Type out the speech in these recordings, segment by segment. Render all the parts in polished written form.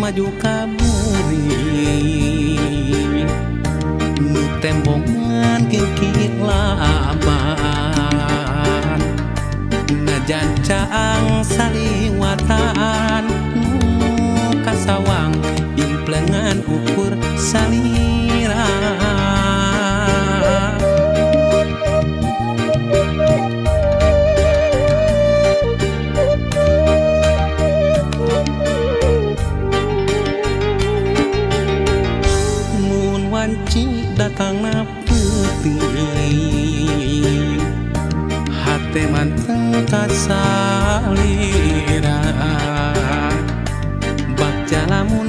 maju ka buri nu tembongan kingkir laban najan caang saliwatan nu kasawang implengan ukur salira. Mun wanci datangna peuting hate manteng kasalira bagja lamun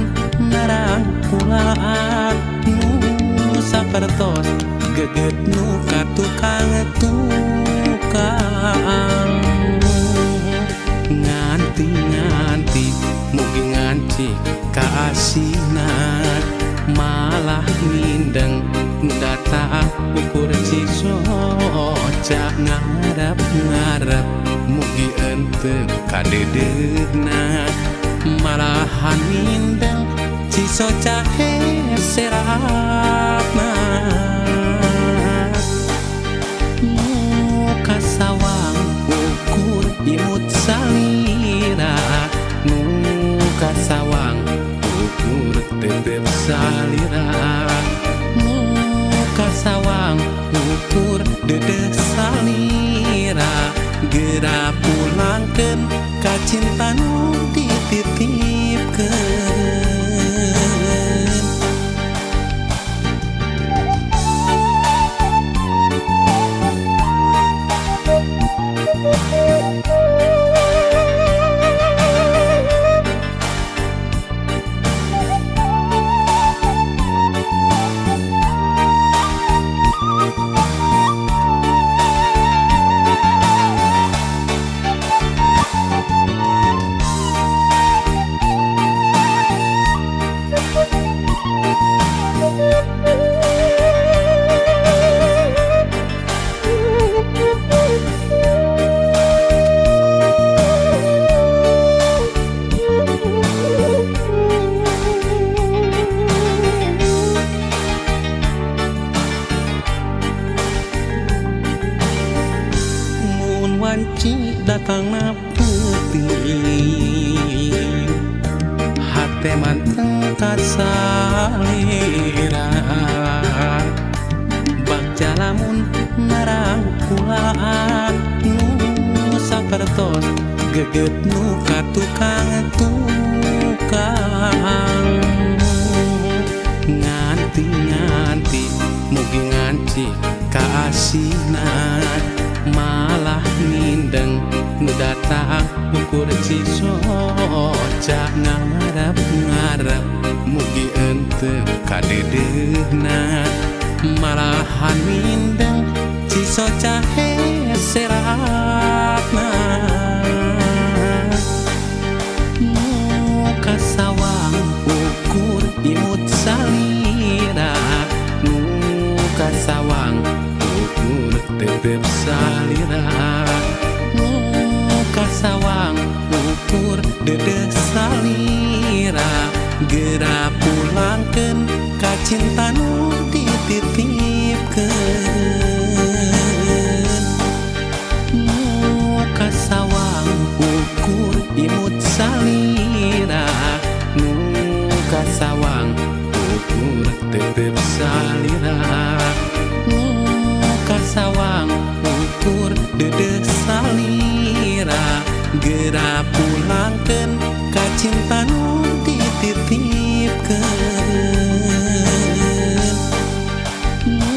narangkulaan nu sapertos geget nu ka tukang tukang nganti-nganti mugi nganti kaasinan malah ngindeng data ukur cisoca ngarep-ngarep mugi enteu kadeudeuhna malahan ngindeng cisoca heseratna nu kasawang ukur imut salira nu kasawang ukur tetep salira nu kasawang ukur dedeh salira geura pulangkeun ka cinta nu dititipkeun. Wanci datangna peuting hate manteng kasalira bagja lamun narangkulaan nu sapertos geget nu ka tukang tukang nganti-nganti mugi nganti kaasinan malah ngindeng nu datang ukur cisoca ngarep-ngarep mugi enteu kadeudeuhna malahan ngindeng cisoca heseratna nu kasawang ukur imut salira nu kasawang ukur tetep salira nu kasawang ukur dedeh salira geura pulangkeun ka cinta nu dititipkeun nu kasawang ukur imut salira nu kasawang ukur tetep salira nu kasawang ukur dedeh salira geura pulangkeun ka cinta nu dititipkeun nu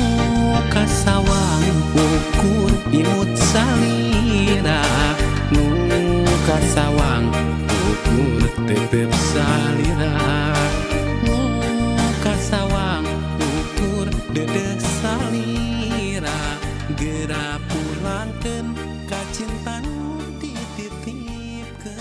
kasawang ukur imut salira nu kasawang ukur tetep salira nu kasawang ukur dedeh salira geura pulangkeun ka cinta nu dititipkeun.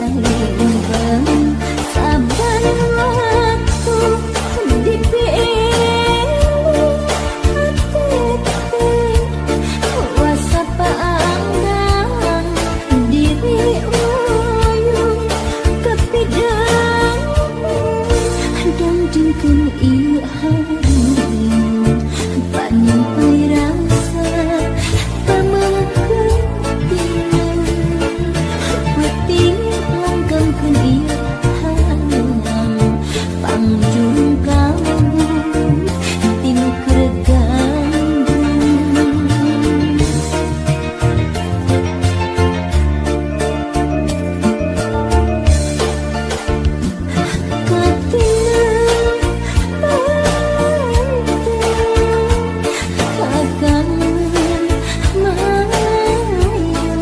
talimbang saban waktu dipilih hati kuasa panggang diri uyung kepidang dan dingkeun ieu hari panyampai rasa pamengkeun penting langgengkeun ieu hayang pangjung kamu tinu keur gandung. Katineng kakangen mayang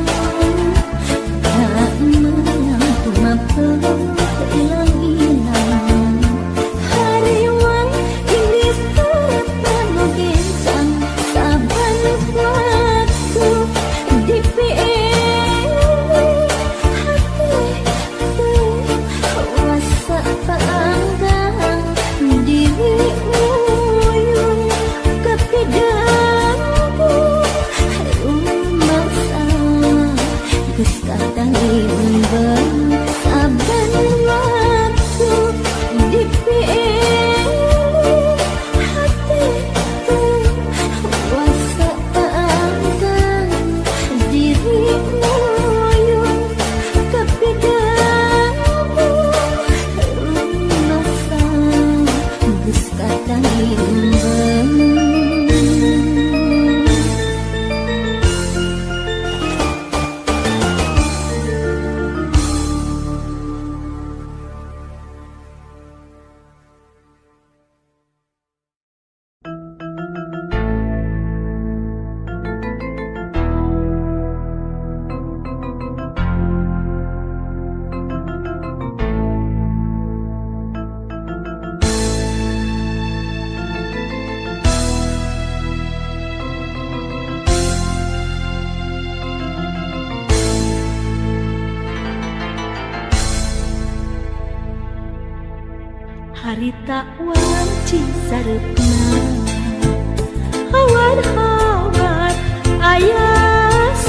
tak menang tumapel ilang-ilang hariwang inggris terpanu gencang saban waktu dipilih hati kuasa panggang diri uyung kepidangku rumasa geus katalimbang saban waktu dipilih hati kuasa panggang diri uyung kepidangku rumasa geus katalimbang. Harita wanci sareupna hawar-hawar aya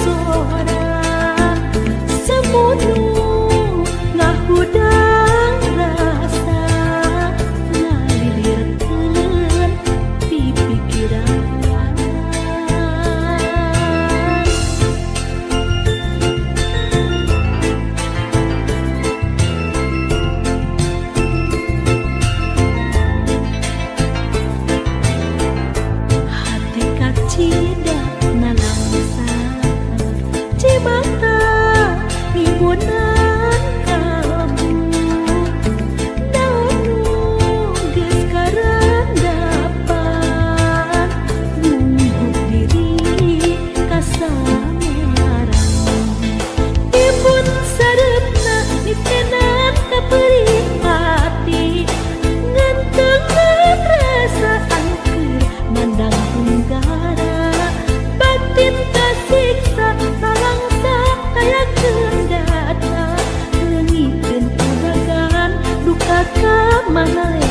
sora semunu ngahudang rasa ngalilirkeun ti pikiran. Cida nalangsa cimata ngimbunan kamu daun geus karendapan nunggu diri kasamaran ibun sareupna nitenan kaperih hati ngenteng rasa anu keur mandang tunggara batin kasiksa nalangsa tayakeun data leungiteun udagan duka ka mana.